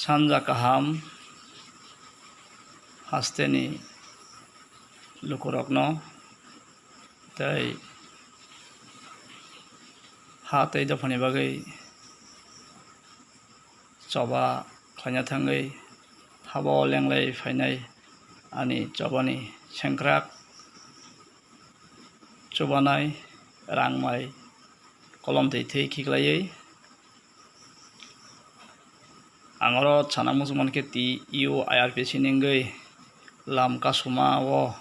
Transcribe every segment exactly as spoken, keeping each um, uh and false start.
Sanja kaham hasteni lukurokno tei ha tei dophani bagwi choba khlaina thangwi habo lenglai phainai ani chobani sengkrak chubanai rangmai kolom twi thwi khiklaiwi ang oro sana muchung mankhe T U I R P C ni wngwi lam kasuma o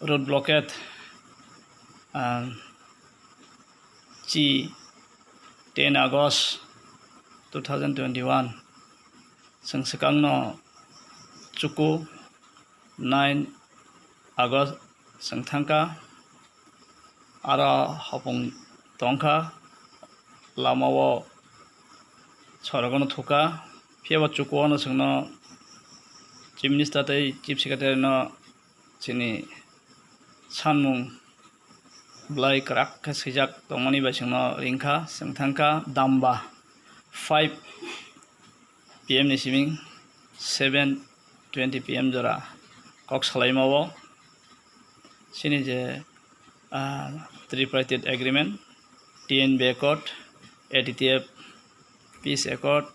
road blockade, ah, chi ten August two thousand twenty-one chwng swkangno chuku nine August chwng thangkha, aro hopung tongkha, lamao sorogono thukha, phiyaba chuku ano chwngno Chief Minister tei Chief Secretary no chini sanmung belai kwrak khe swijak tongmani bai chwngno ringkha, chwng thangkha Damba five P M ni siming seven twenty P M jora kok salaima o chini je, ah, Tripartite Agreement, T N B Accord, A T T F Peace Accord,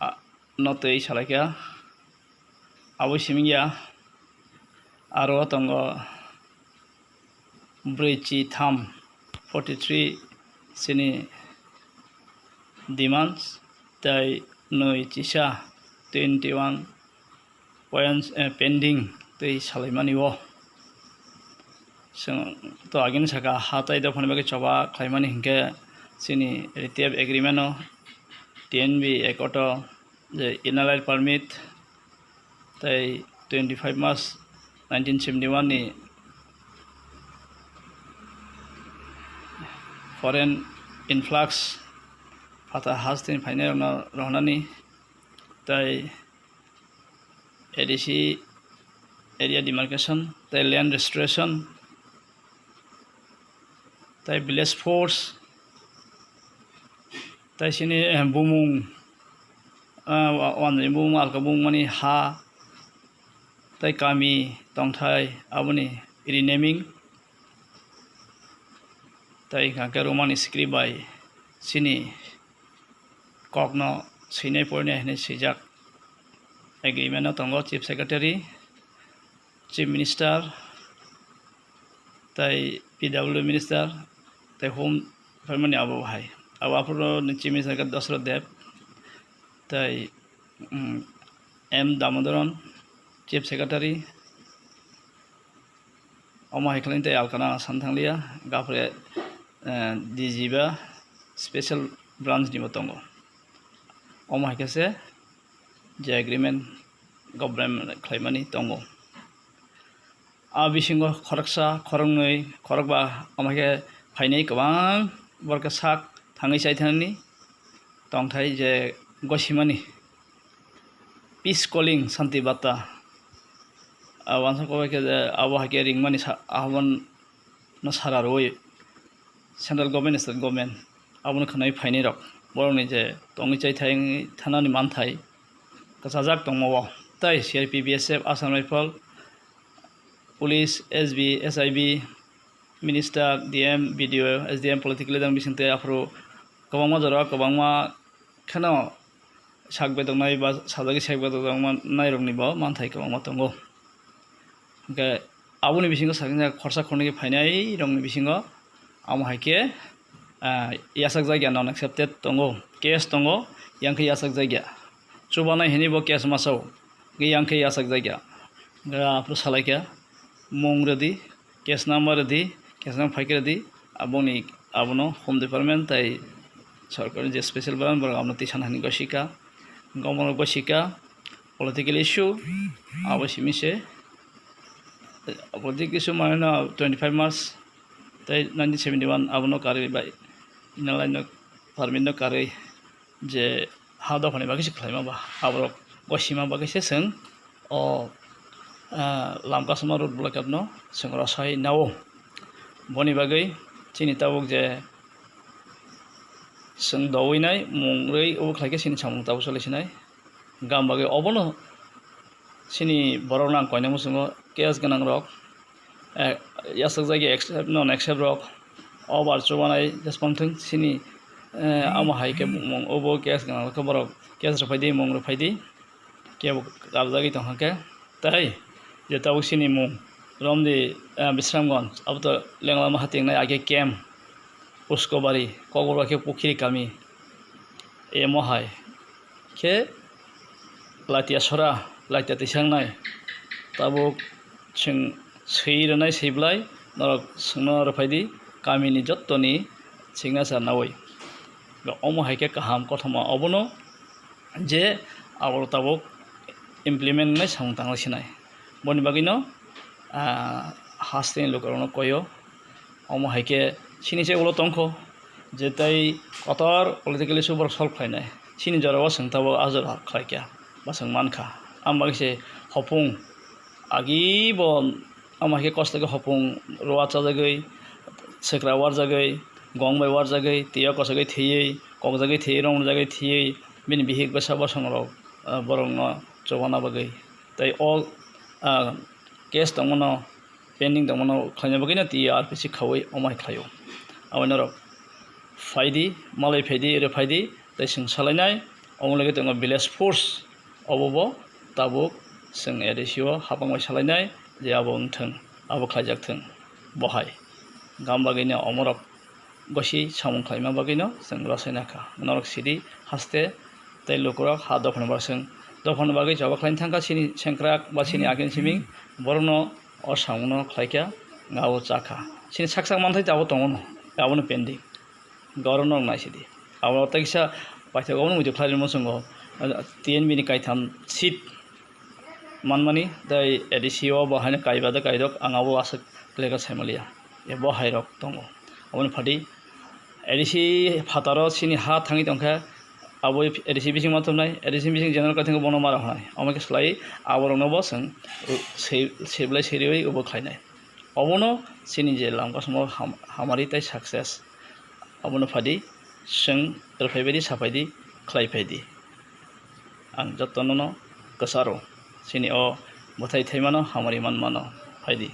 ah, no twi salaikha. Abo siming ya, aro tongo brwi chi tham, forty three chini demands, tei nwi chisa, twenty one points, eh, pending twi salaimani o. Chwng to agini saka ha tei dophani bagwi choba khlaimani hinkhe chini T T F agreement o, T N B Accord o, je Inner Line Permit, tei twenty five March nineteen seventy one ni foreign influx phatha hasteni phainairokno rohornani, tei A D C area demarcation, tei land restoration, tei village force, tei chini, eh, bumung, ah, wa-, wanjani bumung, alka bumung mani ha, tei kami tongthai aboni renaming, tei hwnkha khe Roman script bai chini kokno swinai porinai hinwi swijak. Agreement o tongo Chief Secretary, Chief Minister, tei P W Minister, tei Home Department ni abo hai. Abo aphuru ni Chief Minister khe Dashrath Deb, tei, mm, M Damodaran, Chief Secretary, omo hai khe tei alkano ang san thanglia, gapre, eh, D G ba special branch ni bo tongo. Omo hai khe se je agreement government khlaimani tongo. A bisingo khoroksa, khoroknwi, khorokba omo hai khe phainai kwbang borok khe sak thangwi chai thanani tongthai je gosimani. Peace calling, santi bata. A wansa kok bai khe je abo hai khe ringmani sa-, ahwan no sara rwui central government, state government abono khwnai phainai rok borokni je tongwi chai thai wngwi thanani manthai kwchajak tongma o. Tai C R P B, B S F, Assam Rifle, Police, S B, S I B, Minister, D M, B D O, S D M, political leader bising tei aphuru kwbangma jora kwbangma kheno sak bedoknai ba sajagwi sak bedoknai rokni bo manthai kwbangma tongo. Hwnkhe aboni bisingo sakni khorsa khornwi phainai rokni bisingo amo hai khe, ah, yachak jak ya non accepted tongo, case tongo, yang khe yachak jak ya. Chubanai hinwi bo case masa o, yang khe yachak jak ya. Hwnkhe aphuru salai kha mung rwdi, case number rwdi, case number phaikhe rwdi, aboni, abono Home Department tai sorkar je special branch borok abono tisana hinwi gosika, gomoro gosika, political issue, abo simi se, political issue mane no twenty five March tai nineteen seventy one abono karwi bai Inner Line no permit no karwi je ha dophani bagwi se khlaima ba, aborok gosima bagwi se chwng o, ah, lam kasuma road blockade no chwng rwsai nao. Boni bagwi chini tabuk je chwng dowinai mung rwi obo khlaikhe chini samung tabuk choli sinai. Gam bagwi obono chini borok nang koinai muchungo case gwnang rok, eh, yasakjagwi accept non accept rok o bar chubanai jespang thung chini, eh, amo hai khe mung obo case gwnang rok khe borok case rwphaidi mung rwphaidi. Kebo kabjagwi tongkha khe. Tei je tabuk chini mung romdi, ah, Bisramganj, abo to Lenglama hatingnai age camp, Uskobari, Kokborok khe Pukhiri kami. Emo hai khe Latia Sora, Latia Tisangnai, tabuk chwng swi rwnai swiblai norok swngno rwphaidi kamini jottoni signature nawi. Omo hai khe kaham kothoma obono je abo tabuk implement wngnai samung tanglai sinai. Boni bagwino, ah, hasteni lukurokno koyo. Omo hai khe chini se ulo tongkho je tei kotor politically issue borok solve khlainai. Chini jorao chwng tabuk ajora khlaikha ba chwng mankha. Amo bagwi se hopung agi bo omo hai khe kosto khe hopung rwa chajagwi, swkra warjagwi, gong bai warjagwi, twiya kwchagwi thwiwi, kokjagwi thwiwi, romjagwi thwiwi, bini bihik bwsa bosongrok, ah, borokno chubana bagwi. Tei o, ah, case tongmano, pending tongmano khlaina bagwino twiwi R P C khaui omo hai khlaio. Aboni norok phaidi, malai phaidi, rwphaidi, tei chwng salainai, omo logwi tongo village force, obo bo tabuk chwng A D C o hapang bai salainai je abo wngthwng, abo khlaijak thwng, bo hai. Gam bagwino omorok gosi samung khlaima bagwino chwng rwchai nakha. Norok sidi haste tei lukurok ha dophani bagwi chwng, dophani bagwi choba khlaina thangkha chini sengkrak ba chini akin simi borokno o samungno khlaikha, nga o chakha. Chini sak sak manthai abo tongo no, abono pending. Goro norok naisidi. Abo tei kisa paithago obono muitu khlai rwma chwng o, T N B ni kaitham seat manmani tei A D C o bo haino kaiba de kairok ang abo aswk khlai kha saimaliya. E bo hairok tongo. Aboni phadi A D C phataro chini ha thangwi tongkha, abo A D C bising ma thumnai, A D C bising general kaithingo bono mara hwnai. Omo khe slai aborokno bo chwng se-, seblai seriwi obo khlainai. Obono chini je lamkasongo ham-, hamari tei success. Abono phadi, chwng rwphaibaidi, saphaidi, khlaiphaidi. Ang jotono no kwcharo, chini o bwthai thaimano hamari manmano phaidi.